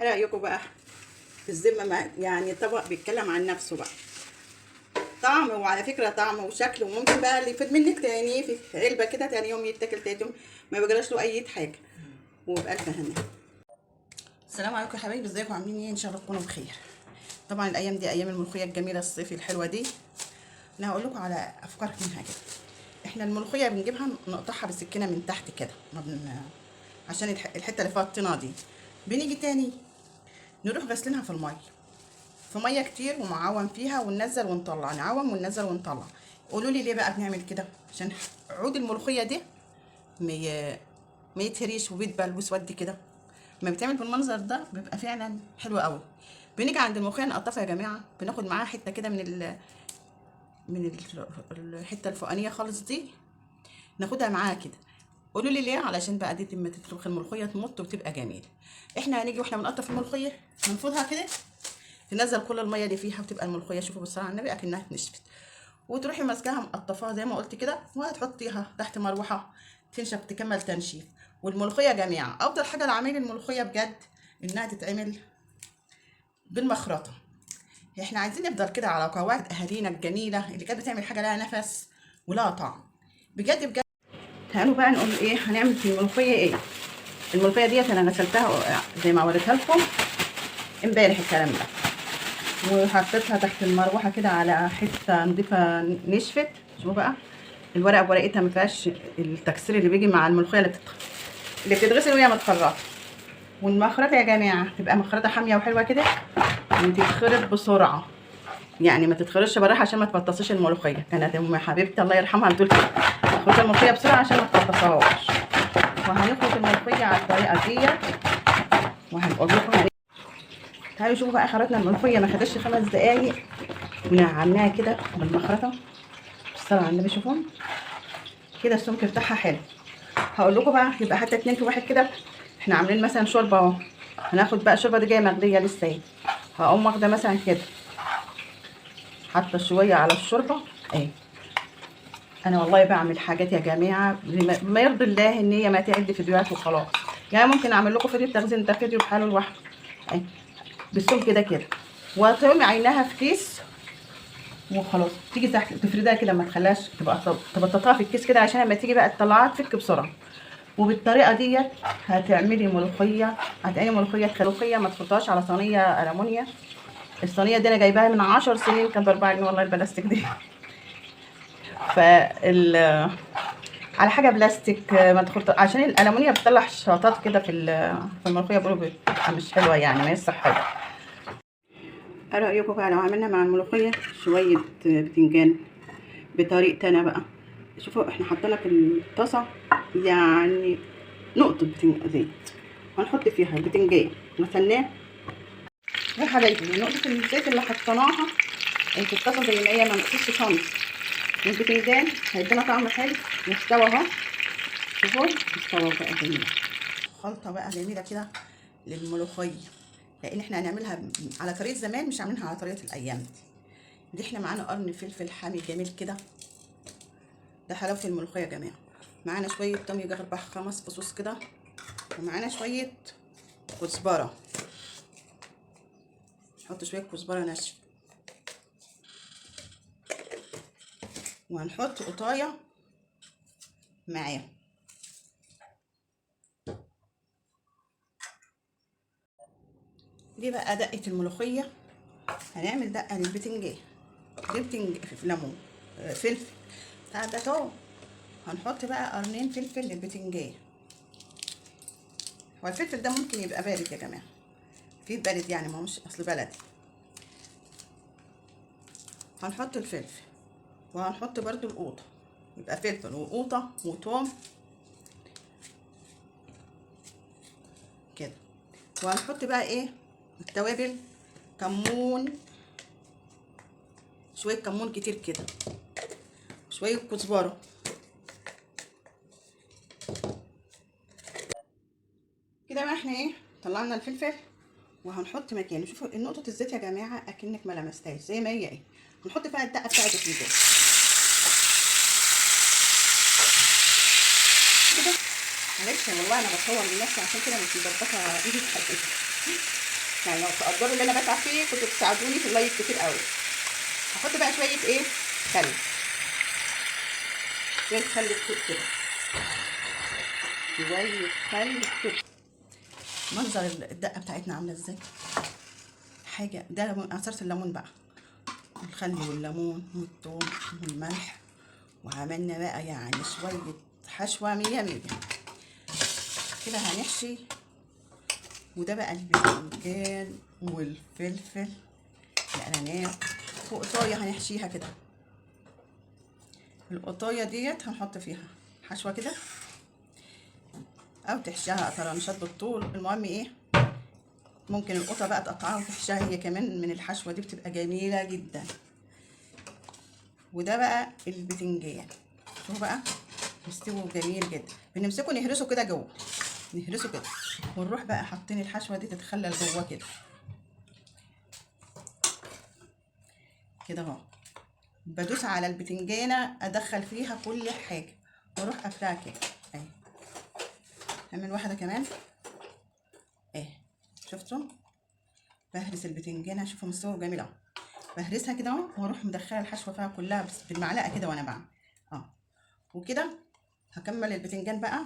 ايه رايكم بقى في الذمة؟ يعني طبق بيتكلم عن نفسه بقى، طعم، وعلى فكرة طعم وشكل، وممكن بقى اللي يفيد منك تاني في علبة كده تاني يوم يتاكل تاني يوم، ما بيجراش له اي حاجة. وبألف هنا. السلام عليكم يا حبايبي، ازيكم عاملين ايه؟ ان شاء الله تكونوا بخير. طبعا الايام دي ايام الملوخية الجميلة الصيفي الحلوة دي، انا هقول لكم على افكار منها كده. احنا الملوخية بنجيبها نقطعها بالسكينة من تحت كده، ما عشان الحتة اللي فيها الطينه دي. بنيجي تاني نروح غسلينها في المية، في مية كتير، ومعوم فيها وننزل ونطلع، نعوم وننزل ونطلع. قولوا لي ليه بقى بنعمل كده؟ عشان عود الملوخية دي ما يتهريش وبيدبل واسود كده. لما بيتعمل بالمنظر ده بيبقى فعلا حلو قوي. بنيجي عند الملوخية نقطفها يا جماعة، بناخد معاها حتة كده من الحتة الفوقانيه خالص دي، ناخدها معاها كده. قولوا لي ليه؟ علشان بقى دي لما تطبخ الملوخية تمط وتبقى جميلة. احنا هنيجي واحنا بنقطف الملوخية ننفضها كده، تنزل كل المية اللي فيها، وتبقى الملوخية شوفوا بالصلاة على النبي اكنها اتنشفت. وتروحي ماسكاها مقطفاها زي ما قلت كده، وهتحطيها تحت مروحة تنشف، تكمل تنشيف. والملوخيه يا جماعة افضل حاجة لعميل الملوخية بجد انها تتعمل بالمخرطه. احنا عايزين نفضل كده على قواعد اهالينا الجميلة اللي كانت بتعمل حاجة لها نفس ولها طعم بجد بجد. تعالوا بقى نقول ايه هنعمل في الملوخية. ايه الملوخية ديت؟ انا غسلتها زي ما وريتها لكم امبارح الكلام ده، وحطيتها تحت المروحة كده على حتة نضيفه نشفت. شوفوا بقى الورقة بورقتها ما فيهاش التكسير اللي بيجي مع الملوخية اللي بتتغسل وهي متخرطه. والمخرطه يا جماعة تبقى مخرطه حامية وحلوه كده، وتتخرط بسرعة، يعني ما تتخرطش براحة عشان ما تفطسيش الملوخية. كانت ام حبيبتي الله يرحمها بتقول كده، خرطي الملوخية بسرعة عشان ما تفطسهاش. وهنخرط الملوخية على الطريقة ديت، وهنقول لكم. تعالوا شوفوا بقى خرطنا الملوخية ما خدتش 5 دقايق، ونعمناها كده بالمخرطه بالصلاة على النبي. شوفوا كده السمك بتاعها حلو. هقول لكم بقى يبقى حتى 2 في 1 كده. احنا عاملين مثلا شوربة اهو، هناخد بقى الشوربة دي جاية مغليه لسه اهي، هقوم واخده مثلا كده حاطه شوية على الشوربة اهي. انا والله بعمل حاجات يا جماعة بما يرضي الله ان هي ما تعد فيديوهات وخلاص، يعني ممكن اعمل لكم فيديو تخزين ده فيديو بحاله لوحده اهي بالسمك كده كده، وتقومي عيناها في كيس وخلاص. تيجي تحت تفردها كده، ما تخليهاش تبقى تبططها في الكيس كده، عشان لما تيجي بقى تطلعها تفك بسرعة. وبالطريقه ديت هتعملي ملوخية، هتعملي ملوخية ملوخية ما تحطهاش على صينية المونيا. الصينية دي انا جايباها من 10 سنين، كانت ب4 جنيه والله البلاستيك دي. فال على حاجة بلاستيك ما تخلط، عشان الالومنيا بتطلع شاطات كده في الملوخية، بيقولوا بتبقى مش حلوة، يعني ما هي صحية. ايه رايكم بقى لو عملنا مع الملوخية شوية بتنجان بطريقتي انا بقى؟ شوفوا احنا حطينا في الطاسه يعني نقطة بتنجان زيت، هنحط فيها البتنجان غسلناه يا حبايبي. نقطة الزيت اللي حطيناها في الطاسه زي ما هي، ما نقصتش خالص. والبتنجان هيدينا طعم حلو واستوى اهو، شوفوا استوى بقى جميلة. خلطه بقى جميلة كده للملوخيه، لان احنا هنعملها على طريقه زمان، مش عاملينها على طريقه الايام دي. دي احنا معانا قرن فلفل حامي جميل كده، ده حلاوة الملوخية يا جماعة. معانا شوية توم يجي 4 5 فصوص كده، ومعانا شوية كزبره، نحط شوية كزبره ناشفة، وهنحط قطايه معاه. دي بقى دقه الملوخية. هنعمل دقه للبتنجان، دي بتنجان ليمون فلفل بتاع ده توم. هنحط بقى قرنين فلفل للبتنجان. هو الفلفل ده ممكن يبقى بارد يا جماعة، في بارد يعني، ما هوش اصل بلدي. هنحط الفلفل، وهنحط برده القوطه، يبقى فلفل وقوطه وتوم كده. وهنحط بقى ايه التوابل، كمون، شوية كمون كتير كده، شوية كزبره كده. بقى احنا ايه طلعنا الفلفل وهنحط مكانه. شوفوا نقطة الزيت يا جماعة اكنك ما لمستهاش، زي ما هي ايه. هنحط فيها الدقة بتاعت الفنجان كده. معلش والله انا بصور لنفسي عشان كده مش مظبطه ايدي في حاجة. يعني لو تقدروا اللي انا بتعب فيه كنتوا تساعدوني في ال like كتير قوي. هحط بقى شوية ايه؟ خل، شوية خل التوت كده، شوية خل التوت. منظر الدقة بتاعتنا عامله ازاي؟ حاجة ده عصارة الليمون بقى، الخل والليمون والثوم والملح، وعملنا بقى يعني شوية حشوه مية مية كده. هنحشي، وده بقى الباذنجان والفلفل الاناناس، وقطايه هنحشيها كده. القطايه ديت هنحط فيها حشوه كده، او تحشيها طرنشات بالطول. المهم ايه، ممكن القطة بقى تقطعها وتحشيها هي كمان من الحشوه دي، بتبقى جميلة جدا. وده بقى البتنجان، شوفوا بقى مستوي جميل جدا. بنمسكه نهرسه كده جوه، نهرسه كده، ونروح بقى حاطين الحشوه دي تتخلل جوه كده كده اهو. بدوس على البتنجانه ادخل فيها كل حاجة، واروح قافلاها كده اهي. اعمل واحدة كمان اهي، شفتوا؟ بهرس البتنجانه، شوفوا مستوي جميل اهو. بهرسها كده اهو، واروح مدخله الحشوه فيها كلها بس بالمعلقه كده وانا بعمل وكده. هكمل البتنجان بقى،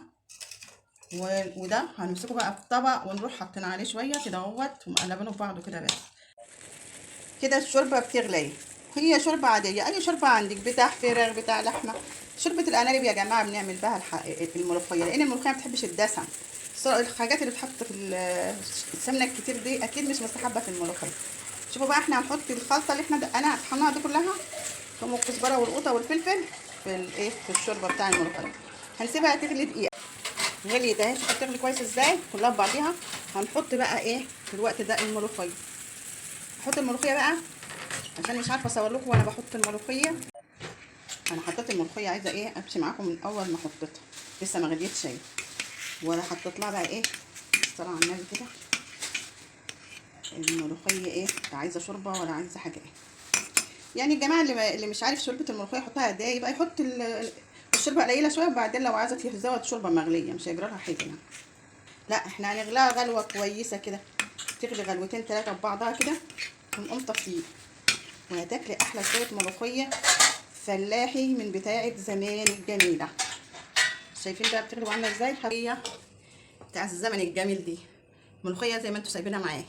وده هنمسكه بقى في طبق ونروح حاطين عليه شوية كده اهوت، ومقلبينه في بعضه كده بس كده. الشوربة بتغلي، هي شوربة عادية، اي شوربة عندك، بتاع فراخ بتاع لحمه. شوربة الارانب يا جماعة بنعمل بها الملوخية، لان الملوخية ما بتحبش الدسم. الحاجات اللي بتحط في السمنة الكتير دي اكيد مش مستحبة في الملوخية. شوفوا بقى احنا هنحط الخلطة اللي احنا دقناها طحناها دي كلها، ثوم والكزبره والقوطه والفلفل في الايه، في الشوربة بتاع الملوخية. هنسيبها تغلي دقيقة. غليت اهي، شوفوا بتغلي كويس ازاي كلها ببعضيها. هنحط بقى ايه في الوقت ده؟ الملوخية. هحط الملوخية بقى عشان مش عارفه اصور لكم وانا بحط الملوخية. انا حطيت الملوخية، عايزه ايه امشي معاكم من اول ما حطيتها، لسه ما غليتش اهي، ولا حطيت لها بقى ايه، الصلاة على النبي كده. الملوخية ايه، لا عايزه شوربة ولا عايزه حاجة ايه. يعني الجماعة اللي مش عارف شوربة الملوخية يحطها قد ايه، يبقى يحط الشوربة قليله شوية، وبعدين لو عايزه تزود شوربة مغليه مش هيجرى لها حاجة يعني. لا احنا هنغليها غلوه كويسة كده، تغلي غلوتين ثلاثة ببعضها كده، ونقوم طافيين، وهتاكلي احلى شوية ملوخية فلاحي من بتاعه زمان الجميلة. شايفين بقى بتغلي وعامله ازاي؟ هي بتاع الزمن الجميل دي، ملوخية زي ما انتوا سايبينها معايا.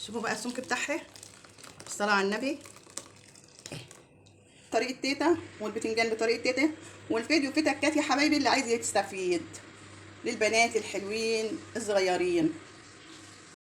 شوفوا بقى السمك بتاعها، بالصلاة على النبي. طريقه تيتا والبتنجان بطريقة تيتا، والفيديو فيه تكات يا حبايبي اللي عايز يستفيد، للبنات الحلوين الصغيرين.